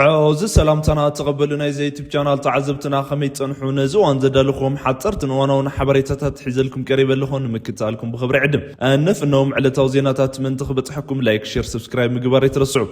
እዚ ሰላምታና ተቐበሉ። ናይዚ ዩቱብ ቻናል ተዓዘብትና ከመይ ጸንሑ? ነዚ እዋን ዘዳለኹዎም ሓጸርትን እዋናውን ሓበሬታታት ሒዘልኩም ቀሪበ ኣለኹ። ንምክትታልኩም ብኽብሪ ዕድም። እነፍነዎም ዕለታዊ ዜናታት ምእንቲ ክበጽሐኩም ላይክ፣ ሼር፣ ሰብስክራይብ ምግባር ኣይትረስዑ።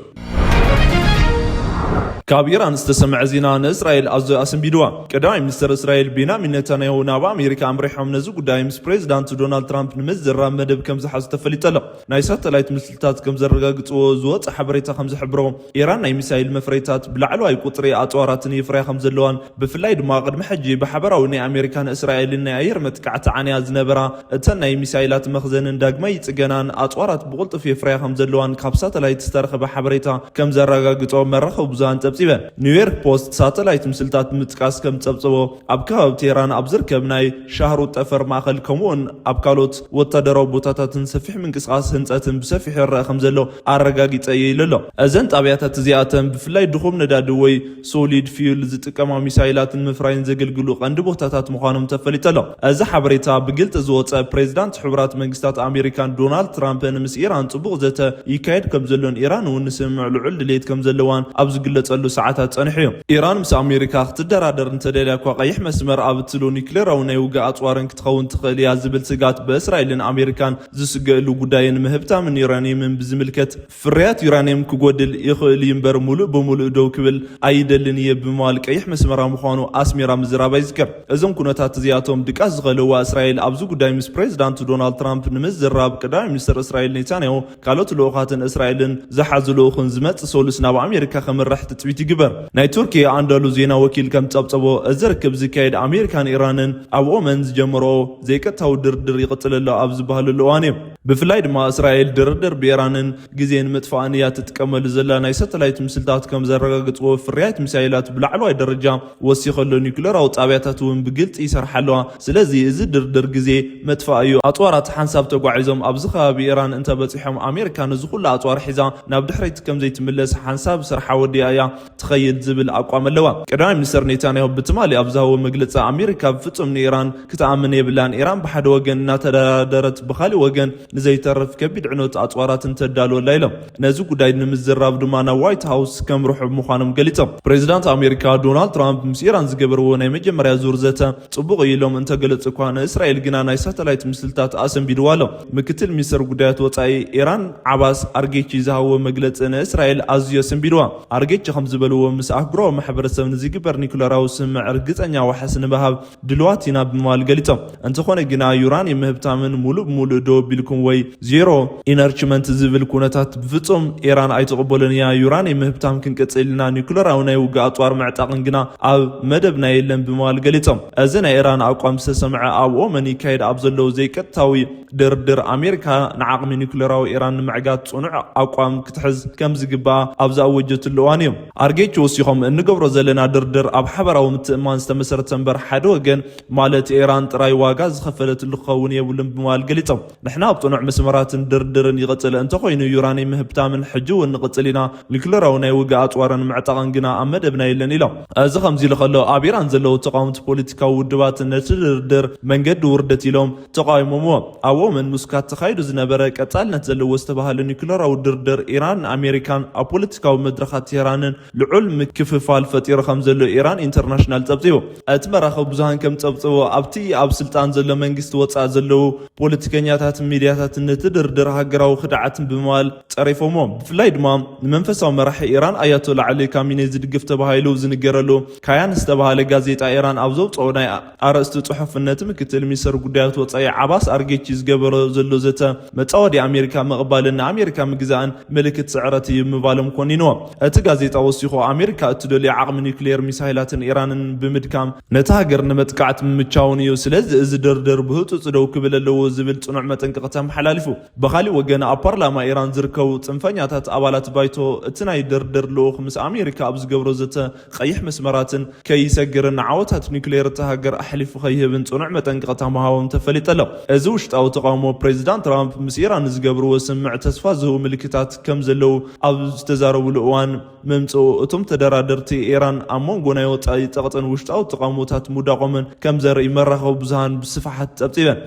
ካብ ኢራን ዝተሰምዐ ዜና ንእስራኤል ኣዝዩ ኣሰንቢድዋ። ቀዳማይ ሚኒስተር እስራኤል ቤንያሚን ኔታንያሁ ናብ ኣሜሪካ ኣምሪሖም ነዚ ጉዳይ ምስ ፕሬዚዳንት ዶናልድ ትራምፕ ንምዝራብ መደብ ከም ዝሓዙ ተፈሊጡ ኣሎ። ናይ ሳተላይት ምስልታት ከም ዘረጋግጽዎ ዝወጸ ሓበሬታ ከም ዝሕብሮ፣ ኢራን ናይ ሚሳይል መፍረይታት ብላዕለዋይ ቁጽሪ ኣጽዋራትን የፍርያ ከም ዘለዋን፣ ብፍላይ ድማ ቅድሚ ሕጂ ብሓበራዊ ናይ ኣሜሪካን እስራኤልን ናይ ኣየር መጥቃዕቲ ዓንያ ዝነበራ እተን ናይ ሚሳይላት መኽዘንን ዳግማይ ጽገናን ኣጽዋራት ብቕልጡፍ የፍርያ ከም ዘለዋን ካብ ሳተላይት ዝተረኸበ ሓበሬታ ከም ዘረጋግጾ መራኸቢ ብዙሃን ጸብጺበን። ኒውዮርክ ፖስት ሳተላይት ምስልታት ብምጥቃስ ከም ጸብጸቦ፣ ኣብ ከባቢ ቴህራን ኣብ ዝርከብ ናይ ሻህሩ ጠፈር ማእከል ከምኡውን ኣብ ካልኦት ወታደራዊ ቦታታትን ሰፊሕ ምንቅስቓስ ህንጸትን ብሰፊሑ ይረአ ከም ዘሎ ኣረጋጊጸ እየ ኢሉ ኣሎ። እዘን ጣብያታት እዚኣተን ብፍላይ ድኹም ነዳዲ ወይ ሶሊድ ፊዩል ዝጥቀማ ሚሳይላት ንምፍራይን ዘገልግሉ ቀንዲ ቦታታት ምዃኖም ተፈሊጡ ኣሎ። እዚ ሓበሬታ ብግልጺ ዝወጸ ፕሬዚዳንት ሕቡራት መንግስታት ኣሜሪካን ዶናልድ ትራምፕን ምስ ኢራን ጽቡቕ ዘተ ይካየድ ከም ዘሎን ኢራን እውን ንስምምዕ ልዑል ድሌት ከም ዘለዋን ኣብ ዝግለጸሉ ሰዓታት ጸኒሑ እዩ። ኢራን ምስ ኣሜሪካ ክትደራደር እንተደልያ እኳ ቀይሕ መስመር ኣብ እትብሎ ኒክሌራዊ ናይ ውግእ ኣጽዋርን ክትኸውን ትኽእል እያ ዝብል ስጋት ብእስራኤልን ኣሜሪካን ዝስገእሉ ጉዳይን ምህብታምን ዩራኒየምን ብዝምልከት ፍርያት ዩራኒየም ክጎድል ይኽእል እዩ እምበር ሙሉእ ብሙሉእ ደው ክብል ኣይደልን እየ ብምባል ቀይሕ መስመራ ምዃኑ ኣስሜራ ምዝራባ ይዝከር። እዞም ኩነታት እዚኣቶም ድቃስ ዝኸለዋ እስራኤል ኣብዚ ጉዳይ ምስ ፕሬዚዳንት ዶናልድ ትራምፕ ንምዝራብ ቀዳማይ ሚኒስትር እስራኤል ኔታንያሁ ካልኦት ልኡኻትን እስራኤልን ዝሓዙ ልኡኽን ዝመጽእ ሰሉስ ናብ ኣሜሪካ ከምርሕ ትጽቢት ይግበር። ናይ ቱርኪ ኣንዳሉ ዜና ወኪል ከም ጸብጸቦ እዚ ርክብ ዝካየድ ኣሜሪካን ኢራንን ኣብ ኦመን ዝጀመሮ ዘይቀጥታዊ ድርድር ይቕጽል ኣሎ ኣብ ዝበሃለሉ እዋን እዩ። ብፍላይ ድማ እስራኤል ድርድር ብኢራንን ግዜ ንምጥፋእን እያ ትጥቀመሉ ዘላ። ናይ ሳተላይት ምስልታት ከም ዘረጋግጽዎ ፍርያት ሚሳይላት ብላዕለዋይ ደረጃ ወሲኸ ኣሎ፣ ኒኩለራዊ ጣብያታት እውን ብግልጺ ይሰርሓ ኣለዋ። ስለዚ እዚ ድርድር ግዜ መጥፋእ እዩ። ኣጽዋራት ሓንሳብ ተጓዒዞም ኣብዚ ከባቢ ኢራን እንተበጺሖም ኣሜሪካ ነዚ ኩሉ ኣጽዋር ሒዛ ናብ ድሕሪት ከም ዘይትምለስ ሓንሳብ ስርሓ ወዲኣ እያ ትኸይድ ዝብል ኣቋም ኣለዋ። ቀዳማይ ሚኒስትር ኔታንያሁ ብትማሊ ኣብ ዝሃቦ መግለጺ ኣሜሪካ ብፍጹም ንኢራን ክትኣምን የብላን። ኢራን ብሓደ ወገን እናተደራደረት ብኻሊእ ወገን ንዘይተርፍ ከቢድ ዕኖት ኣጽዋራት እንተዳልወላ ኢሎም። ነዚ ጉዳይ ንምዝራብ ድማ ናብ ዋይት ሃውስ ከምርሑ ምዃኖም ገሊጾም። ፕሬዚዳንት ኣሜሪካ ዶናልድ ትራምፕ ምስ ኢራን ዝገበርዎ ናይ መጀመርያ ዙር ዘተ ጽቡቕ እዩ ኢሎም እንተገለጹ እኳ ንእስራኤል ግና ናይ ሳተላይት ምስልታት ኣሰንቢድዋ ኣሎ። ምክትል ሚኒስትር ጉዳያት ወጻኢ ኢራን ዓባስ ኣርጌቺ ዝሃብዎ መግለጺ ንእስራኤል ኣዝዩ ኣሰንቢድዋ። ኣርጌቺ ከም ዝበልዎ ምስ ኣህጉራዊ ማሕበረሰብ ንዝግበር ኒኩለራዊ ስምምዕ ርግጸኛ ዋሕስ ንምሃብ ድልዋት ኢና ብምባል ገሊጾም። እንተኾነ ግና ዩራኒየም ምህብታምን ሙሉእ ብሙሉእ ደው ኣቢልኩም ወይ ዜሮ ኢነርችመንት ዝብል ኩነታት ብፍጹም ኢራን ኣይትቕበሎን እያ። ዩራኒየም ምህብታም ክንቅጽል ኢና፣ ኒኩለራዊ ናይ ውግእ ኣጽዋር ምዕጣቕን ግና ኣብ መደብና የለን ብምባል ገሊጾም። እዚ ናይ ኢራን ኣቋም ዝተሰምዐ ኣብ ኦመን ይካየድ ኣብ ዘለዉ ዘይቀጥታዊ ድርድር ኣሜሪካ ንዓቕሚ ኒኩለራዊ ኢራን ንምዕጋት ጽኑዕ ኣቋም ክትሕዝ ከም ዝግባኣ ኣብ ዝኣወጀትሉ እዋን እዩ። ኣርጌች ወሲኾም፣ እንገብሮ ዘለና ድርድር ኣብ ሓበራዊ ምትእምማን ዝተመሰረተ እምበር ሓደ ወገን ማለት ኢራን ጥራይ ዋጋ ዝኸፈለትሉ ክኸውን የብሉን ብምባል ገሊጾም። ንሕና ኣብ ጽኑዕ መስመራትን ድርድርን ይቕጽል እንተኾይኑ ዩራኒየም ምህብታምን ሕጂ እውን ንቕጽል ኢና። ኒኩለራዊ ናይ ውግእ ኣጽዋርን ምዕጣቕን ግና ኣብ መደብና የለን ኢሎም። እዚ ከምዚ ኢሉ ከሎ ኣብ ኢራን ዘለዉ ተቃወምቲ ፖለቲካዊ ውድባት ነቲ ድርድር መንገዲ ውርደት ኢሎም ተቃዊሞምዎ። ኣብ ኦመን ሙስካት ተኻይዱ ዝነበረ ቀጻልነት ዘለዎ ዝተባሃለ ኒኩለራዊ ድርድር ኢራን ኣሜሪካን ኣብ ፖለቲካዊ መድረኻት ቴህራንን ልዑል ምክፍፋል ፈጢሩ ከም ዘሎ ኢራን ኢንተርናሽናል ጸብጺቡ። እቲ መራኸቢ ብዙሃን ከም ጸብጽቦ ኣብቲ ኣብ ስልጣን ዘሎ መንግስቲ ወጻኢ ዘለዉ ፖለቲከኛታትን ሚድያታትን ነቲ ድርድር ሃገራዊ ክድዓትን ብምባል ጸሪፎሞ። ብፍላይ ድማ ንመንፈሳዊ መራሒ ኢራን ኣያቶላ ዓሊ ካሚኔ ዝድግፍ ተባሂሉ ዝንገረሉ ካያን ዝተባሃለ ጋዜጣ ኢራን ኣብ ዘውጽኦ ናይ ኣርእስቲ ጽሑፍ ነቲ ምክትል ሚኒስትር ጉዳያት ወጻኢ ዓባስ ኣርጌቺ ዝገበሮ ዘሎ ዘተ መጻወዲ ኣሜሪካ ምቕባልን ንኣሜሪካ ምግዛእን ምልክት ስዕረት እዩ ምባሎም ኮኒንዎ። እቲ ጋዜጣ ወሲኹ ኣሜሪካ እትደልዮ ዓቕሚ ኒውክሌር ሚሳይላትን ኢራንን ብምድካም ነቲ ሃገር ንመጥቃዕቲ ምምቻውን እዩ። ስለዚ እዚ ድርድር ብህጹጽ ደው ክብል ኣለዎ ዝብል ጽኑዕ መጠንቀቕታ ኣመሓላሊፉ። ብኻሊእ ወገን ኣብ ፓርላማ ኢራን ዝርከቡ ጽንፈኛታት ኣባላት ባይቶ እቲ ናይ ድርድር ልኡኽ ምስ ኣሜሪካ ኣብ ዝገብሮ ዘተ ቀይሕ መስመራትን ከይሰግርን ንዓወታት ኒውክሌር እታ ሃገር ኣሕሊፉ ከይህብን ጽኑዕ መጠንቀቕታ ምሃቦም ተፈሊጡ ኣሎ። እዚ ውሽጣዊ ተቃውሞ ፕሬዚዳንት ትራምፕ ምስ ኢራን ዝገብርዎ ስምምዕ ተስፋ ዝህቡ ምልክታት ከም ዘለዉ ኣብ ዝተዛረቡሉ እዋን ምምጽኡ እቶም ተደራደርቲ ኢራን ኣብ መንጎ ናይ ወጻኢ ጸቕጥን ውሽጣዊ ተቃውሞታት ምውዳቖምን ከም ዘርኢ መራኸቢ ብዙሃን ብስፍሓት ጸብጺበን።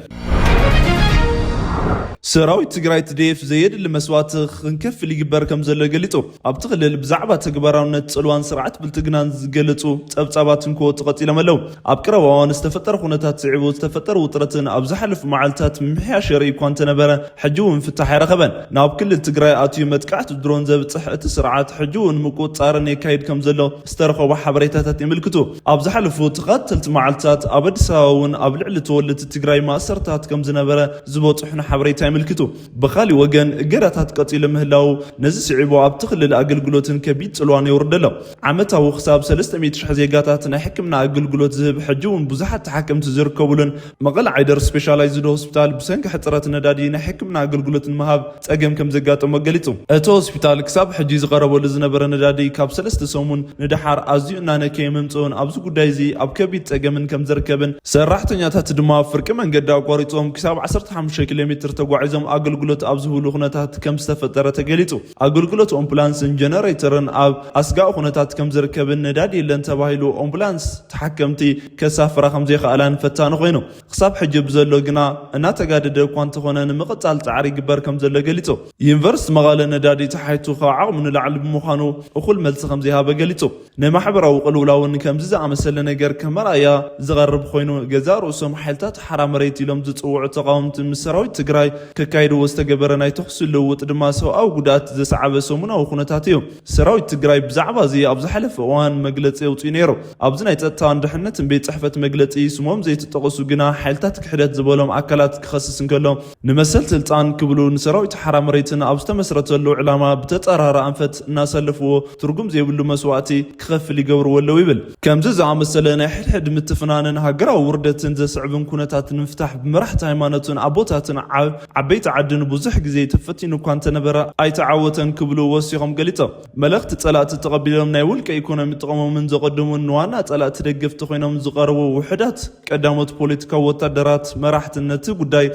ሰራዊት ትግራይ፣ ቲ ዲ ኤፍ፣ ዘየድሊ መስዋእቲ ክንከፍል ይግበር ከም ዘሎ ገሊጹ። ኣብቲ ክልል ብዛዕባ ተግባራውነት ጽልዋን ስርዓት ብልጽግናን ዝገለጹ ጸብጻባት እንክወጹ ቀጺሎም ኣለዉ። ኣብ ቀረባ እዋን ዝተፈጠረ ኩነታት ስዒቡ ዝተፈጠረ ውጥረትን ኣብ ዝሓለፉ መዓልታት ምምሕያሽ የርኢ እኳ እንተነበረ፣ ሕጂ እውን ፍታሕ ኣይረኸበን። ናብ ክልል ትግራይ ኣትዩ መጥቃዕቲ ድሮን ዘብጽሕ እቲ ስርዓት፣ ሕጂ እውን ምቁጽጻርን የካይድ ከም ዘሎ ዝተረኸቡ ሓበሬታታት የመልክቱ። ኣብ ዝሓለፉ ተኸታተልቲ መዓልታት ኣብ ኣዲስ ኣበባ እውን ኣብ ልዕሊ ተወለድቲ ትግራይ ማእሰርታት ከም ዝነበረ ዝበጽሑና ሓበሬታ የመልክቱ። ብኻሊእ ወገን፣ እገዳታት ቀጺሉ ምህላዉ፣ ነዚ ስዒቡ ኣብቲ ክልል ኣገልግሎትን ከቢድ ጽልዋን የውርድ ኣሎ። ዓመታዊ ክሳብ ሰለስተ ሚእቲ ሽሕ ዜጋታት ናይ ሕክምና ኣገልግሎት ዝህብ፣ ሕጂ እውን ብዙሓት ተሓከምቲ ዝርከቡሉን መቐለ ዓይደር ስፔሻላይዝድ ሆስፒታል ብሰንኪ ሕጽረት ነዳዲ ናይ ሕክምና ኣገልግሎት ንምሃብ ጸገም ከም ዘጋጠሞ ገሊጹ። እቲ ሆስፒታል ክሳብ ሕጂ ዝቐረበሉ ዝነበረ ነዳዲ ካብ ሰለስተ ሰሙን ንደሓር ኣዝዩ እናነከየ ምምጽኡን ኣብዚ ጉዳይ እዚ ኣብ ከቢድ ጸገምን ከም ዝርከብን፣ ሰራሕተኛታት ድማ ፍርቂ መንገዲ ኣቋሪጾም ክሳብ ዓሰርተ ሓሙሽተ ኪሎ ሜትር ተጓዒዞም ኣገልግሎት ኣብ ዝህብሉ ኩነታት ከም ዝተፈጠረ ተገሊጹ። ኣገልግሎት ኦምቡላንስን ጀነሬተርን ኣብ ኣስጋኢ ኩነታት ከም ዝርከብን ነዳዲ የለን ተባሂሉ ኦምቡላንስ ተሓከምቲ ከሳፍራ ከም ዘይከኣላን ፈታኒ ኮይኑ። ክሳብ ሕጂ ብዘሎ ግና እናተጋደደ እኳ እንተኾነ ንምቕጻል ጻዕሪ ይግበር ከም ዘሎ ገሊጹ። ዩኒቨርሲቲ መቐለ ነዳዲ ተሓይቱ ካብ ዓቕሙ ንላዕሊ ብምዃኑ እኹል መልሲ ከም ዘይሃበ ገሊጹ። ንማሕበራዊ ቅልውላውን ከምዚ ዝኣመሰለ ነገር ከም መርኣያ ዝቐርብ ኮይኑ፣ ገዛእ ርእሶም ሓይልታት ሓራ መሬት ኢሎም ዝጽውዑ ተቓወምቲ ምስ ሰራዊት ትግራይ ከካይድዎ ዝተገበረ ናይ ተኹሲ ልውውጥ ድማ ሰብኣዊ ጉድኣት ዘስዓበ ሰሙናዊ ኩነታት እዩ። ሰራዊት ትግራይ ብዛዕባ እዚ ኣብ ዝሓለፈ እዋን መግለጺ ኣውጺኡ ነይሩ። ኣብዚ ናይ ጸጥታን ድሕነትን ቤት ጽሕፈት መግለጺ፣ ስሞም ዘይተጠቐሱ ግና ሓይልታት ክሕደት ዝበሎም ኣካላት ክኸስስ እንከሎ፣ ንመሰል ስልጣን ክብሉ ንሰራዊት ሓራ መሬትን ኣብ ዝተመስረተሉ ዕላማ ብተጻራሪ ኣንፈት እናሰለፍዎ ትርጉም ዘይብሉ መስዋእቲ ክኸፍል ይገብርዎ ኣለዉ ይብል። ከምዚ ዝኣመሰለ ናይ ሕድሕድ ምትፍናንን ሃገራዊ ውርደትን ዘስዕብን ኩነታት ንምፍታሕ ብመራሕቲ ሃይማኖትን ኣቦታትን ዓብ-፣ ዓበይቲ ዓድን ብዙሕ ግዜ ተፈቲኑ እኳ እንተነበረ ኣይተዓወተን ክብሉ ወሲኾም ገሊጾም። መልእኽቲ ጸላእቲ ተቐቢሎም ናይ ውልቀ ኢኮኖሚ ጥቕሞምን ዘቐድሙን ንዋና ጸላእቲ ደገፍቲ ኮይኖም ዝቐረቡ ውሑዳት ቀዳሞት ፖለቲካዊ ወታደራት መራሕቲ ነቲ ጉዳይ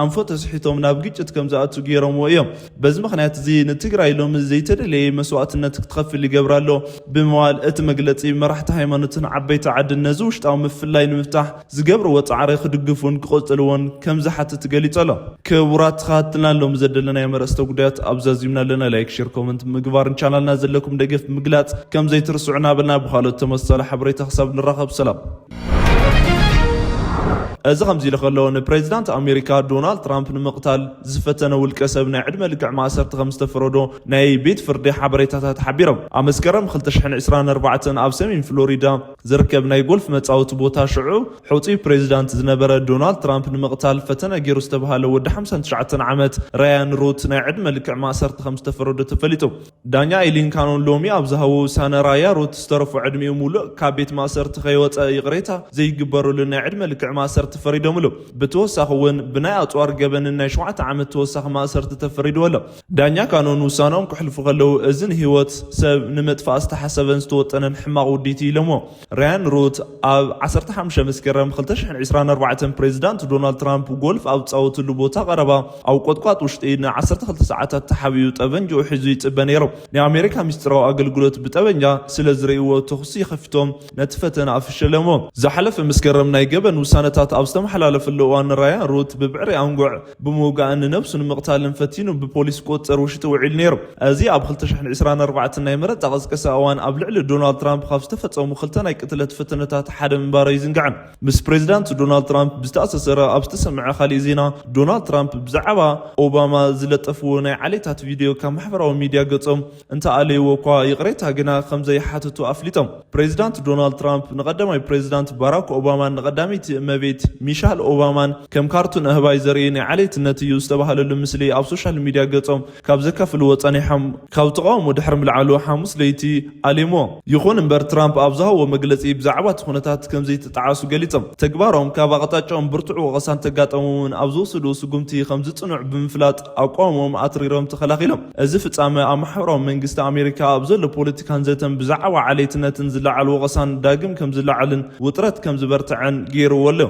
ኣንፎ ተስሒቶም ናብ ግጭት ከም ዝኣቱ ገይሮምዎ እዮም። በዚ ምኽንያት እዚ ንትግራይ ሎሚ ዘይተደለየ መስዋእትነት ክትኸፍል ይገብር ኣሎ ብምባል እቲ መግለጺ መራሕቲ ሃይማኖትን ዓበይቲ ዓድን ነዚ ውሽጣዊ ምፍላይ ንምፍታሕ ዝገብርዎ ጻዕሪ ክድግፉን ክቕጽልዎን ከም ዝሓትት ገሊጹ ኣሎ። ክቡራት ተኸታተልና ሎሚ ዘደለናዮም ኣርእስተ ጉዳያት ኣብዚ ኣዚምና ኣለና። ላይክ፣ ሼር፣ ኮመንት ምግባርን ቻናልና ዘለኩም ደገፍ ምግላጽ ከም ዘይትርስዑ እናበልና ብኻልኦት ተመሳሳሊ ሓበሬታ ክሳብ ንራኸብ ሰላም። እዚ ከምዚ ኢሉ ከሎ፣ ንፕሬዚዳንት ኣሜሪካ ዶናልድ ትራምፕ ንምቕታል ዝፈተነ ውልቀ ሰብ ናይ ዕድመ ልክዕ ማእሰርቲ ከም ዝተፈረዶ ናይ ቤት ፍርዲ ሓበሬታታት ሓቢሮም። ኣብ መስከረም ክልተ ሽሕን ዕስራን ኣርባዕተን ኣብ ሰሜን ፍሎሪዳ ዝርከብ ናይ ጎልፍ መጻወቲ ቦታ ሽዑ ሕጹይ ፕሬዚዳንት ዝነበረ ዶናልድ ትራምፕ ንምቕታል ፈተነ ገይሩ ዝተባህለ ወዲ ሓምሳን ትሽዓተን ዓመት ራያን ሩት ናይ ዕድመ ልክዕ ማእሰርቲ ከም ዝተፈረዶ ተፈሊጡ። ዳኛ ኤሊን ካኖን ሎሚ ኣብ ዝሃቦ ውሳነ፣ ራያ ሩት ዝተረፎ ዕድሚኡ ሙሉእ ካብ ቤት ማእሰርቲ ከይወጸ ይቕሬታ ዘይግበረሉ ናይ ዕድመ ልክዕ ማእሰርቲ ፈሪዶምሉ። ብተወሳኺ እውን ብናይ ኣጽዋር ገበንን ናይ ሸውዓተ ዓመት ተወሳኺ ማእሰርቲ ተፈሪድዎ ኣሎ። ዳኛ ካኖን ውሳነኦም ከሕልፉ ከለዉ፣ እዚ ንህይወት ሰብ ንምጥፋእ ዝተሓሰበን ዝተወጠነን ሕማቕ ውዲት እዩ ኢሎሞ። ራያን ሩት ኣብ ዓሰርተ ሓሙሽተ መስከረም ክልተ ሽሕን ዕስራን ኣርባዕተን ፕሬዚዳንት ዶናልድ ትራምፕ ጎልፍ ኣብ ዝጻወትሉ ቦታ ቀረባ ኣብ ቆጥቋጥ ውሽጢ ንዓሰርተ ክልተ ሰዓታት ተሓቢኡ ጠበንጅኡ ሒዙ ይጽበ ነይሩ። ናይ ኣሜሪካ ሚስጥራዊ ኣገልግሎት ብጠበንጃ ስለ ዝርእይዎ ተኹሲ ከፊቶም ነቲ ፈተነ ኣፍሸለሞ። ዝሓለፈ መስከረም ናይ ገበን ውሳነታት ኣብ ዝተመሓላለፈሉ እዋን ራያን ሩት ብብዕሪ ኣንጉዕ ብምውጋእን ንነብሱ ንምቕታልን ፈቲኑ ብፖሊስ ቁጽጽር ውሽጢ ውዒሉ ነይሩ። እዚ ኣብ ክልተ ሽሕን ዕስራን ኣርባዕተን ናይ መረጻ ቀስቀሳ እዋን ኣብ ልዕሊ ዶናልድ ትራምፕ ካብ ዝተፈጸሙ ክልተ ናይ ቅትለት ፈተነታት ሓደ ምንባሩ ኣይዝንጋዕን። ምስ ፕሬዚዳንት ዶናልድ ትራምፕ ብዝተኣሳሰረ ኣብ ዝተሰምዐ ካሊእ ዜና፣ ዶናልድ ትራምፕ ብዛዕባ ኦባማ ዝለጠፍዎ ናይ ዓሌታት ቪድዮ ካብ ማሕበራዊ ሚድያ ገጾም እንተኣለይዎ እኳ ይቕሬታ ግና ከም ዘይሓተቱ ኣፍሊጦም። ፕሬዚዳንት ዶናልድ ትራምፕ ንቀዳማይ ፕሬዚዳንት ባራክ ኦባማን ንቀዳመይቲ እመቤት ሚሻል ኦባማን ከም ካርቱን ኣህባይ ዘርኢ ናይ ዓሌትነት እዩ ዝተባህለሉ ምስሊ ኣብ ሶሻል ሚድያ ገጾም ካብ ዘካፍልዎ ጸኒሖም፣ ካብ ተቓውሞ ድሕሪ ምልዓሉ ሓሙስ ለይቲ ኣሌሞ። ይኹን እምበር ትራምፕ ኣብ ዝሃብዎ መግለጺ ብዛዕባ እቲ ኩነታት ከም ዘይተጣዓሱ ገሊጾም። ተግባሮም ካብ ኣቕጣጫኦም ብርቱዕ ወቐሳ እንተጋጠሙ እውን ኣብ ዝወሰድዎ ስጉምቲ ከም ዝጽኑዕ ብምፍላጥ ኣቋውሞኦም ኣትሪሮም ተኸላኺሎም። እዚ ፍጻመ ኣብ ማሕበራዊ መንግስቲ ኣሜሪካ ኣብ ዘሎ ፖለቲካን ዘተን ብዛዕባ ዓሌትነትን ዝለዓል ወቐሳን ዳግም ከም ዝለዓልን ውጥረት ከም ዝበርትዐን ገይርዎ ኣሎ።